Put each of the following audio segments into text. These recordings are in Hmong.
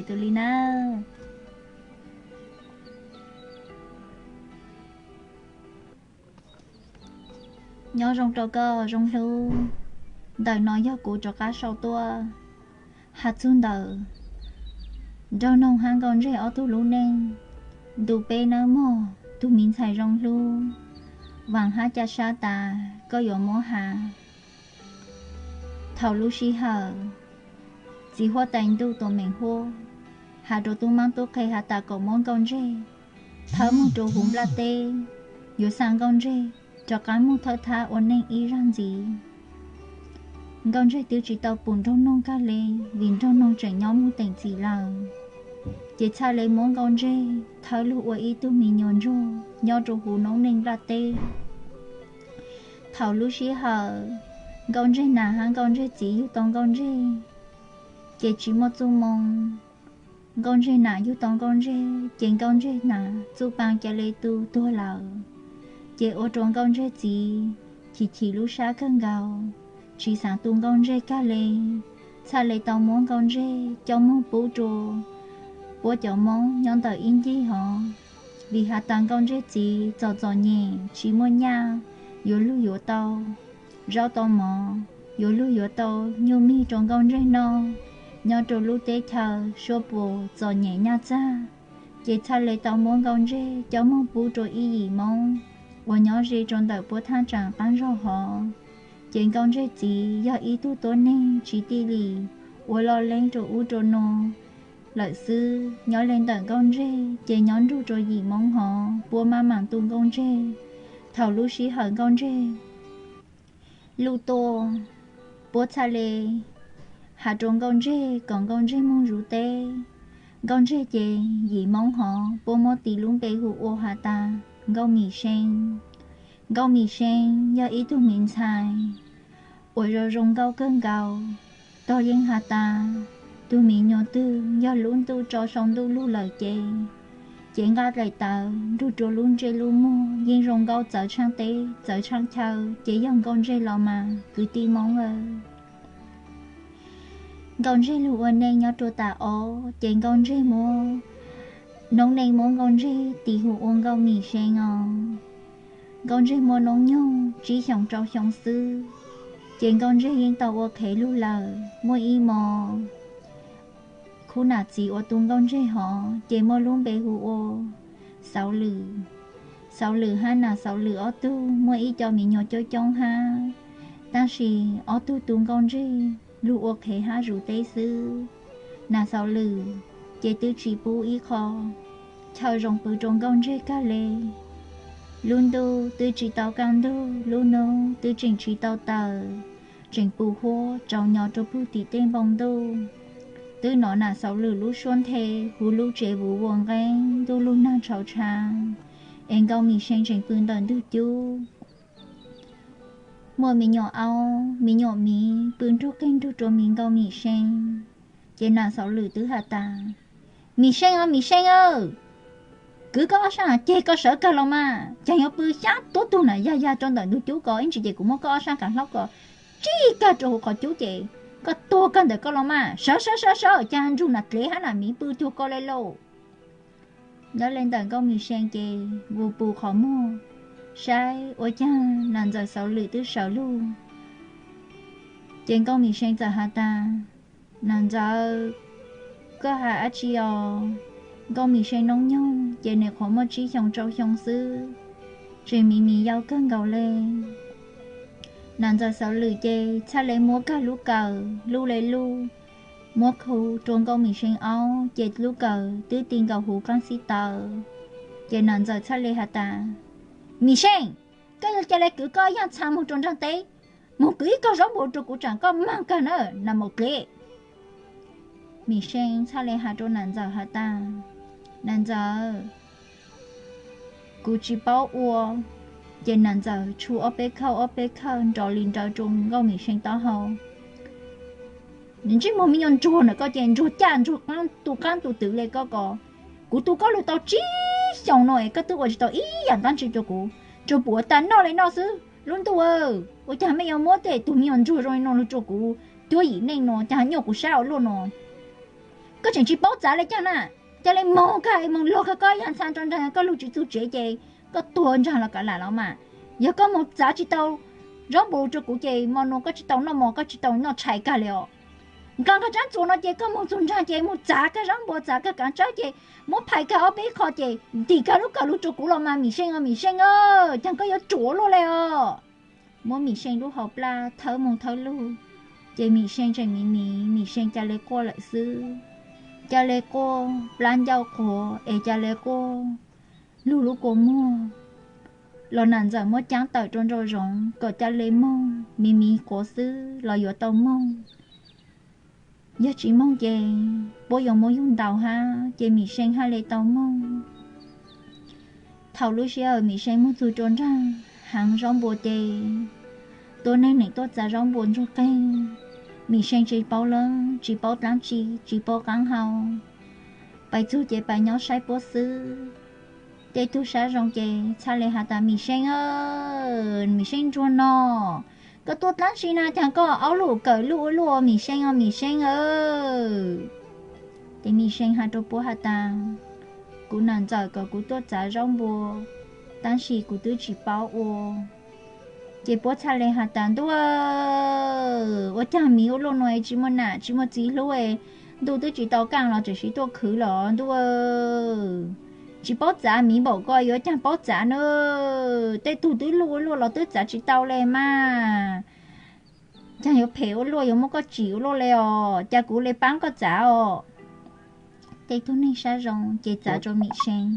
tus li na. Nyob zoo rau koj Zoo Hlub, ntawm no yog kuv rov qab sau tuaj hais txog ntawm Nraug Noog hab Nkauj Ntseg ob tug lub neej. Ntu peb nawb mog, tus me ntxhais Zoo Hlub, vaam hab ca sab tas koj yuav muab has. Thaum lub sij hawm txiv huab tais ntuj tuam meem huab has rua tub maab tub qhe has tas kom muab Nkauj Ntseg thawb moog rua huv nplaj teb, yuav xa Nkauj Ntseg rov qab moog thawb thab ua neej ib zag ntxiv. Nkauj Ntseg twb tsi tau pum Nraug Noog kag le, vim Nraug Noog tseem nyob moog teem txim lawm. Ces txhaj le muab Nkauj Ntseg thawb lug ua ib tug me nyuam ntsuag nyob rua huv noob neej nplaj teb. Thaum lub sij hawm Nkauj Ntseg nas hab Nkauj Ntseg txiv yug tau Nkauj Ntseg, ces tsi muaj txuj moo. Nkauj Ntseg nas yug tau Nkauj Ntseg, ces Nkauj Ntseg nas txuj paa ca le tu tuag lawm. Ces ua rua Nkauj Ntseg txiv chim chim lub sab kawg nkaus, tsi xaav tu Nkauj Ntseg kag le, txhaj le tau muab Nkauj Ntseg coj moog pub rua puab cov Moob nyob ntawm ib ncig hov. Vim has tas Nkauj Ntseg txiv txom txom nyem tsi muaj nyaj yuav lug yuav tau zaub tau mov, yuav lug yuav tau nyuj mis rua Nkauj Ntseg noj nyob rua lub teb chaws suab puas txom nyem nyaj txag. Ces txhaj le tau muab Nkauj Ntseg coj moog pub rua ib yim Moob uas nyob ze rua ntawm puab thaaj tsaam qaab zog hov. Ces Nkauj Ntseg txiv yog ib tug tuab neeg tsi tij lim, ua loj leeb rua ub rua nuav lawm xwb. Nyob le ntawm Nkauj Ntseg ces nyob nrug rua yim Moob hov, puab maj maam tu Nkauj Ntseg. Thaum lub sij hawm Nkauj Ntseg luj tuaj, puab txhaj le has rua Nkauj Ntseg kom Nkauj Ntseg moog zuv teb. Nkauj Ntseg ces yim Moob hov puab muab tis lub npe hu ua has tas Nkauj Mim See. Nkauj Mim See yog ib tug me ntxhais uas zoo zoo nkauj kawg nkaus. Tog yeej has tas tug me nyuam twg yog lub ntuj tso sau ntuj lug lawm ces, ces nqaj dlaim tawv nrug rua lub ntsej lub muag yeej zoo nkauj txawv tshaaj teb txawv tshaaj chaw, ces yog Nkauj Ntseg los mas kwv tij Moob aw. Nkauj Ntseg lug ua neej nyob rua tas ob, ces Nkauj Ntseg muab noob neej muab Nkauj Ntseg tis hu ua Nkauj Mim See os. Nkauj Ntseg muaj noob nyoog tsib xyoos rau xyoo xwb, ces Nkauj Ntseg yeej tau ua qhev lug lawm. Muaj ib mos khub nam txiv uas tu Nkauj Ntseg hov ces muaj lub npe hu ua Xauv Lwm. Xauv Lwm hab Nam Xauv Lwm ob tug muaj ib co me nyuam coob coob hab, tab sis ob tug tu Nkauj Ntseg lug ua qhev hab zuv teb xwb. Nam Xauv Lwm ces twb tsi pub ib qho chaw zoo pw rua Nkauj Ntseg kag le. Lub ntuj twb tsi tau kaj ntug, lub nub twb tseem tsi tau tawm, tseem pus huab tsaus nyo rua pug tim tej npoo ntuj. Twb nov Nam Xauv Lwm lub suab nthe huv lub tsev vuv vuas nqeeb, ntuj lug nag tshauv tshaav, es Nkauj Mim See tseem pw ntawm ntug cub. Muaj me nyuam aub me nyuam miv pw nrug qeeg nrug rua miv Nkauj Mim See. Ces Nam Xauv Lwm twb has tas, Mim See aw, Mim See aw, kwv koj ob sab ceg koj sawv kag los mas, caag yuav pw xyab tuab tug nam yag yag rua ntawm ntug cub ko, ib ntsis ces kuv muab koj ob sab kaav hlaub ko tsij kag rua huv qhov cub ces koj tuag kag ntawm ko los mas, sawv sawv sawv sawv, caag nrug nam dlev hab nam miv pw cuag ko le lauj. Nyob le ntawm Nkauj Mim See ces vus pus qhov muag saib ua caag Nam Ntxawm Xauv Lwm twb sawv lug. Ces Nkauj Mim See txawm has tas, Nam Ntxawm, koj has dab tsi os? Nkauj Mim See noob nyoog ces nws qhuav muaj tsib xyoos rau xyoo xwb, tseem miv miv yau kawg nkaus le. Nam Ntxawm Xauv Lwm ces txhaj le muab kag lub kawm lub le lub, muab khu rua Nkauj Mim See aub, ces lub kawm twb ti nkaus huv qaab xib taws. Ces Nam Ntxawm txhaj le has tas, Mim See, koj ca le kwv koj yaaj txha moog rua nraag teb, moog kwv ib kog zaub npua rua kuv tsaam koj maag kag na, nam maum dlev. Mim See txhaj le has rua Nam Ntxawm has tas, Nam Ntxawm, kuv tsi paub ua. Ces Nam Ntxawm tshu ob peb khawj ob peb khawj nrov li nrawv rua Nkauj Mim See taub hau. Ntsej muag me nyuam ntsuag na koj ces ntsuag caj ntsuag qaab tu qaab tu twv le koj ko. Kuv tu koj lug tau tsib xyoos no es koj twb ua tsi tau ib yaam qaab ntsi rua kuv, tsuas pum ua tas noj le noj xwb. Lub ntuj aw, ua caag mej yuav muab tej tug me nyuam ntsuag zoo li no lug rua kuv cuab yim neej no, caag nyuaj kuv sab ua luaj no. Koj tseem tsis paub txav le caag na? Ca le moog kag, moog luag kag koj yaj ntxhab rua nraag, koj lug tsis txug tsev ces koj tuag nraag los kav lam los mas. Yog koj moog txav tsis tau zaub npua rua kuv ces mo nua koj tsis tau noj mov, koj tsis tau noj tshais kag le os. Nqaa kag tsaab txuas no ces koj moog txug nraag ces moog txav kag zaub npua, txav kag kaav tsawb ces muab phais kag ob peb qho ces ntim kag lub kawm lug rua kuv los mas Mim Seej os, Mim Seej aw, caag koj yuav ruam luaj le os. Muab Mim Seej lub hauv plag thawb moog thawb lug, ces Mim Seej tseem miv miv, Mim Seej ca le quaj lawm xwb. Ca le quaj, plab ncauj quav es ca le quaj, lug lub kua muag los nam ntxawm muab caab tawm rua nraum zoov kom ca le moog miv miv quav xwb los yuav tau moog. Yog tsis moog ces puab yuav muab yug ntaus hab, ces Mim Seej hab le tau moog. Thaus lub sij hawm Mim Seej moog txug rua nraag haav zaub npua ces tuab neeg neeg tuaj txav zaub npua ntsuag qeeg. Mim Seej tsis paub lawm, tsis paub dlaab tsi, tsis paub qaab hau, pais txug ces pais nyob saib puab xwb. Tej tug sab zoo ces txhaj le has tas Mim Seej aw, Mim Seej ntsuag no, koj tuaj dlaab tsi na, caag koj aub lug kawm luj ua luaj, Mim Seej os, Mim Seej aw. Ces Mim Seej has rua puab has tas kuv nam ntxawm kom kuv tuaj txav zaub npua, tab sis kuv twb tsis paub ua. Ces puab txhaj le has tas ntuj, ua caag miv ua luaj nua, tsis muaj nam tsis muaj txiv hlub, ntuj twb tsis tau kaaj los tseem siv tuaj khwv los ntuj. Tsis paub txav miv npaum koj yuav caag paub txav na. Tej tug twb luj ua luaj los twb txav tsis tau le mas. Caag yuav phem ua luaj, yuav muab koj tsim ua luaj le os, ca kuv le paab koj txav os. Tej tug neeg sab zoo ces txav rua Mim Seej.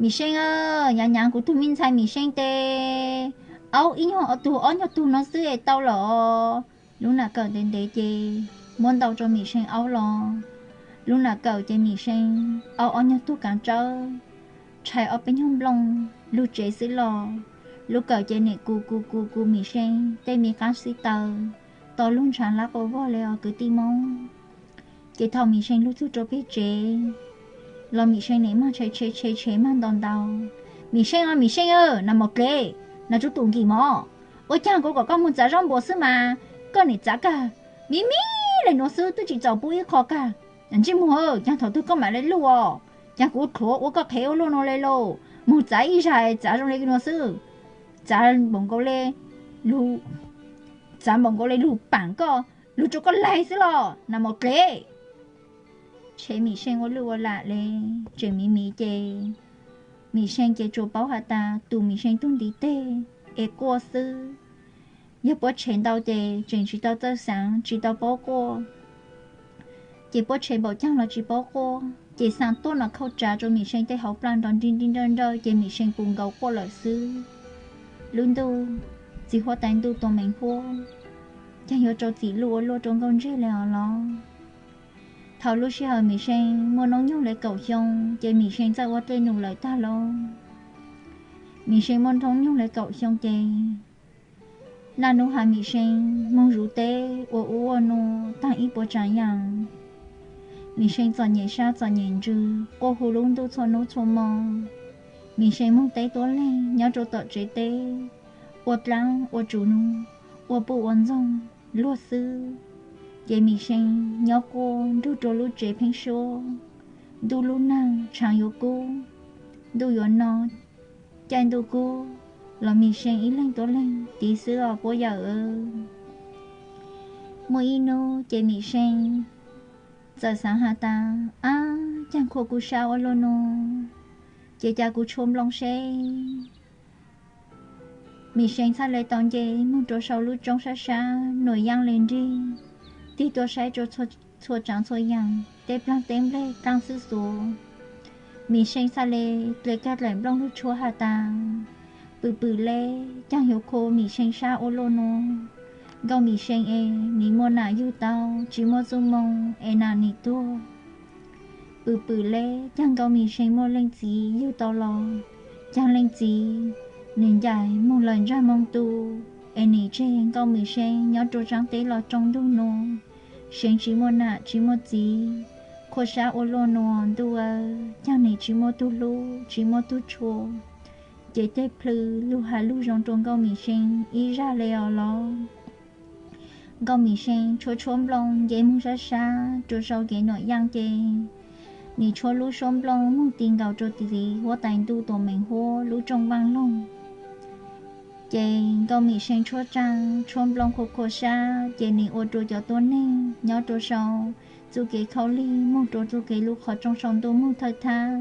Mim Seej aw, nyaav nyaav kuv tug me ntxhais Mim Seej tes, aub ib nyuag tug ob nyuag tug no xwb es tau los. Lub nam kawm ntev ntev ces muab ntau rua Mim Seej aub los. Lub nam kawm ces Mim Seej aub ob nyuag tug kaav tsawb, tshais ob peb nyuag nplooj lug tsev xwb los. Lub kawm ces nim kus kus kus kus Mim Seej tej me qaab xib taw, to lug ntshav lab quas vog le os kwv tij Moob. Ces thaum Mim Seej lug txug rua peg tsev los Mim Seej nim maag tshe tshe tshe tshe maag ntau ntau. Mim Seej os, Mim Seej aw, nam mos dlev, nam tsuv tum nkim mov, ua caag kuv kom koj moog txav zaub npua xwb mas koj nim txav kag miv miv le nuav xwb, twb tsis txaus pub ib qho kag. Ntsej muag, caag thaum twg koj maam le luj os? Caag kuv tlhuav ua koj qhev ua luaj nua le lauj? Moog txav ib zag txav zoo le nuav xwb, txav npaum nkaus le lug, txav npaum nkaus le lug paam koj, lug rua koj laig xwb los nam mos dlev. Tshev Mim Seej ua luj ua lam le, tseem miv miv ces Mim Seej ces tsuas paub has tas tus Mim Seej tug ntiv teg es quaj xwb. Yog puab tshev ntau ces tseem tsis tau txawj xaav tsis tau paub quaj. Ces puab tshev npaum caag los tsis paub quaj, ces xaa tuab no khauj tsav rua Mim Seej tej hauv plag nrov nri nri nrawj nrawj ces Mim Seej pus nkaus quaj lawm xwb. Lub ntuj, txiv huab tais ntuj tua meem huab, caag yuav rau txim luj ua luaj rua nkauj ntseg le os los. Thaum lub sij hawm Mim Seej muaj noob nyoog le kaum xyoo ces Mim Seej txawj ua dlej num lawm tag lauj. Mim Seej muaj noob nyoog le kaum xyoo ces naj nub has Mim Seej moog zuv teb ua ub ua nuav taag ib puas tsaav yaam. Mim Seej txom nyem sab txom nyem ntsws quaj hu lub ntuj txhua nub txhua mo. Mim Seej moog teb tuab leeg nyob rua tom tsev teb, ua dlaab ua tsuv nub, ua puj ua ntxoog luag xwb. Ces Mim Seej nyob quaj nrug rua lub tsev pheeb suab. Ntuj lub naag tshaav yuav kub, ntuj yuav no, caij ntuj kub los Mim Seej ib leeg tuab leeg tiv xwb os puab yawm. Muaj ib nub ces Mim Seej txawm xaav has tas, ab, caag khuam kuv sab ua luaj nua, ces ca kuv tshua nplooj seb. Mim Seej txhaj le tau nce moog rua sau lub tsoob sab sab nuam yaaj le nrig, tig tuaj saib rua txhua tsaav txhua yaam, tej plaag teb nplej dlaaj xwb xuav. Mim Seej txhaj le dle kag dlaim nplooj lug tshuab has tas, pwm pwm le, caag yuav khuam Mim Seej sab ua luaj nua. Nkauj Mim Seej es nim muaj nam yug tau, tsis muaj txuj moo es nam nim tuag. Pwm pwm le, caag Nkauj Mim Seej muaj leej txiv yug tau los, caag leej txiv nim ncaim moog lawm ntsag moo tu, es nim tseg Nkauj Mim Seej nyob rua tsaab teb los tsoo ntug nua. Seev tsis muaj nam tsis muaj txiv, khuam sab ua luaj nua ntuj aw, caag nim tsis muaj tug hlub tsis muaj tug tshua. Ces tej plhws lug has lug zoo rua Nkauj Mim Seej ib zag le os los. Nkauj Mim See tshuab tshuab nplooj nce moog sab sab rua sau kev nuam yaaj ces nim tshuab lub suab nplooj moog ti nkaus rua txiv huab tais ntuj tuam meem huab lub rooj vaaj loog. Ces Nkauj Mim See tshuab tsaa tshuab nplooj khua khua sab ces nim ua rua cov tuab neeg nyob rua sau txuj kev khaub lig moog rua txuj kev lub qhov rooj sau ntuj moog thawj thab,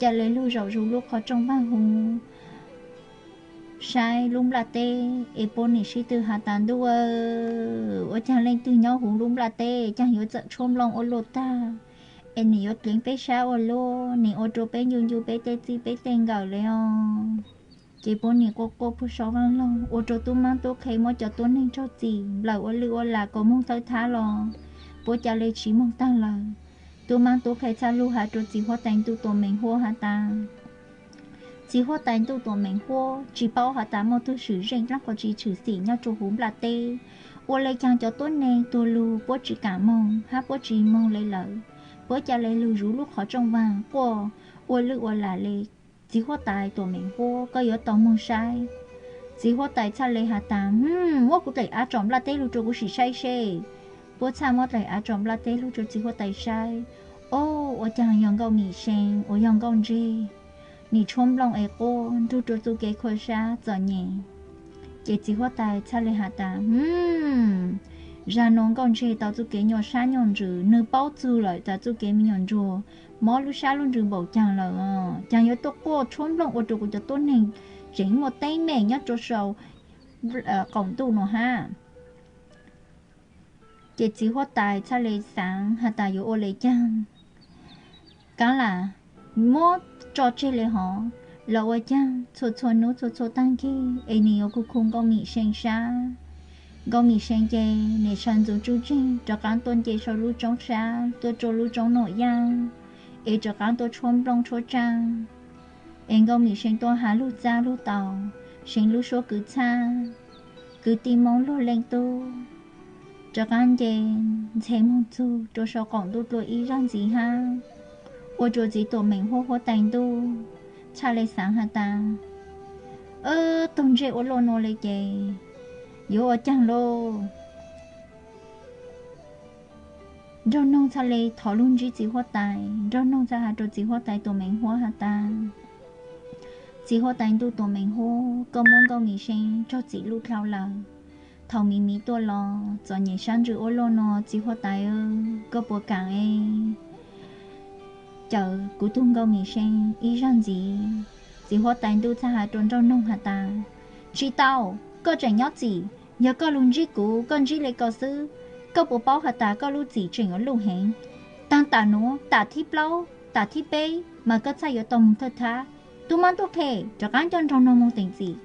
ca le lug zaum zuj lub qhov rooj vaaj huv saib lub nplaj teb es puab nim sib tw has tas, Ntuj aw, ua caag leej twg nyob huv lub nplaj teb caag yuav txawm tshuab nplooj ua luaj tag es nim yuav dleev peb sab ua luaj, nim ua rua peb ncu ncu peb tej txij peb tej nkawm le os. Ces puab nim quaj quaj puag sau vaaj loog ua rua tub maab tub qhe muab cov tuab neeg raug txim nplawm ua lwj ua lam kom moog thawj thab los puab ca le tsiv moog taag lawm. Tub maab tub qhe txhaj lug has rua txiv huab tais ntuj tuam meem huab has tas, Txiv huab tais ntuj tuam meem huab, tsi paub has tas muaj tug swm zeej dlaab qhov tsi tshwm sim nyob rua huv nplaj teb, ua le caag cov tuab neeg tuag lug puab tsi kaam moog hab puab tsi moog le lawm, puab ca le lug zuv lub qhov rooj vaag quaj ua lwj ua lam le. Txiv huab tais tuam meem huab, koj yuav tau moog saib. Txiv huab tais txhaj le has tas, Hm, muab kuv dlaim av tsom nplaj teb lug rua kuv sim saib seb. Puab txhaj muab dlaim av tsom nplaj teb lug rua txiv huab tais saib. Ob, ua caag yog Nkauj Mim See uas yog nkauj ntseg, nim tshuab nplooj es quaj nrug rua txuj kev khua sab txom nyem. Ces txiv huab tais txhaj le has tas, Hm, zag nuav nkauj ntseg tau txuj kev nyuaj sab nyuaj ntsws, nwg paub txug lawm tas txuj kev me nyuam ntsuag mob lub sab lub ntsws npaum caag lawm, caag yuav tuaj quaj tshuab nplooj ua rua kuv cov tuab neeg tseem muaj teeb meem nyob rua sau qaum ntuj nuav hab. Ces txiv huab tais txhaj le xaav has tas yuav ua le caag. Kav lam muab tso tseg le hov, los ua caag txhua txhua nub txhua txhua taag kig es nwg yuav khu khu Nkauj Mim See sab. Nkauj Mim See ces nim sawv ntxuv tsuj tseeg rov qaab tuaj nce sau lub roob sab, tuaj rua lub roob nuam yaaj, es rov qaab tuaj tshuab nplooj tshuab tsaaj. Es Nkauj Mim See tuaj has lug txaj lug tau, See lub suab kwv txhaj, kwv tij Moob luag leej tub, rov qaab nce ntxhe moog txug rua sau qaum ntuj dlua ib zag ntxiv hab, ua rua txiv tuam meem huab huab tais ntuj txhaj le xaav has tas, Wb tug ntsej ua luaj nuav le ces yuav ua caag lauj? Nraug noog txhaj le thov lug ntsib txiv huab tais. Nraug noog txhaj has rua txiv huab tais tuam meem huab has tas, Txiv huab tais ntuj tuam meem huab, koj muab Nkauj Mim See raug txim luj dlhau lawm. Thaus miv miv tuaj los txom nyem sab ntsws ua luaj nuav, txiv huab tais, koj puas kaam es cawm kuv tug Nkauj Mim See ib zag ntxiv? Txiv huab tais ntuj txhaj has rua nraug noog has tas, Tsi tau, koj tseem nyob txim. Yog koj lug ntsib kuv, koj ntsib le ko xwb, koj puas paub has tas koj lub txim tseem yuav luj heev? Taag tam nuav, tam thib plaub, tam thib peb mas koj txhaj yuav tau moog thawj thab. Tub maab tub qhe, rov qaab coj nraug noog moog teem txim.